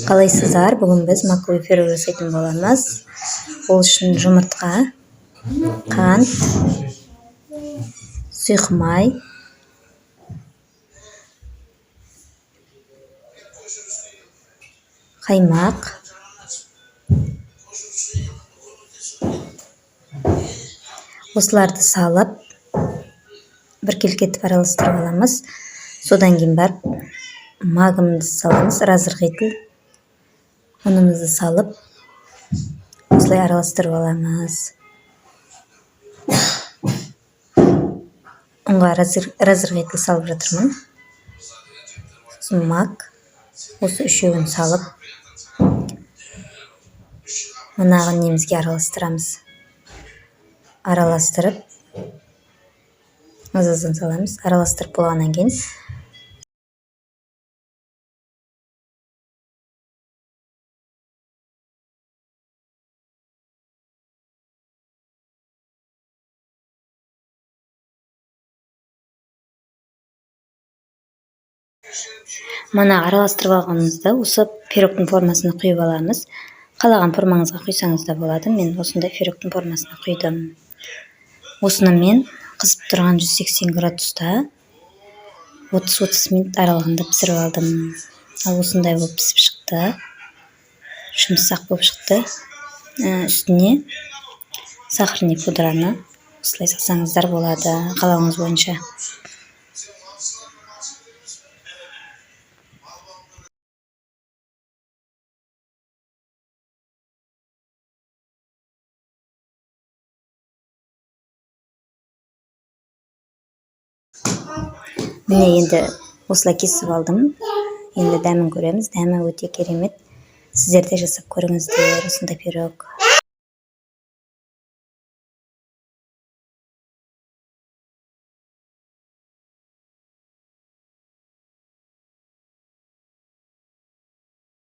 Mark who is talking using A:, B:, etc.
A: Қалайсыздар? Бүгін біз маковый пирог жасайтын боламыз. Ол үшін жұмыртқа, қант, сұйық май, қаймақ, осыларды салып біркелкі етіп араластырып аламыз. Содан кейін барып магымызды саламыз, разрыхлитель ұнымызды салып, осылай араластырып аламыз. Ұнға разрыхлитель салып жатырмын. Сосын мак, осы үшеуін салып, манағы немізге араластырамыз. Араластырып, аз аздан саламыз. Араластырып болғаннан кейін мана араластырып алғанымызды осы пирогтың формасына құйып аламыз. Қалаған формаңызға құйсаңыз да болады. Мен осындай пирогтың формасына құйдым. Осыны мен қызып тұрған 180 градуста 30-30 минут аралығында пісіріп алдым. Ал осындай болып пісіп шықты. Жұмсақ болып шықты. Үстіне сахарный пудраны осылай салсаңыздар болады, қалауыңыз бойынша. Міне, енді осылай кесіп алдым. Енді дәмін көреміз. Дәмі өте керемет. Сіздер де жасап көріңіздер осындай пирог.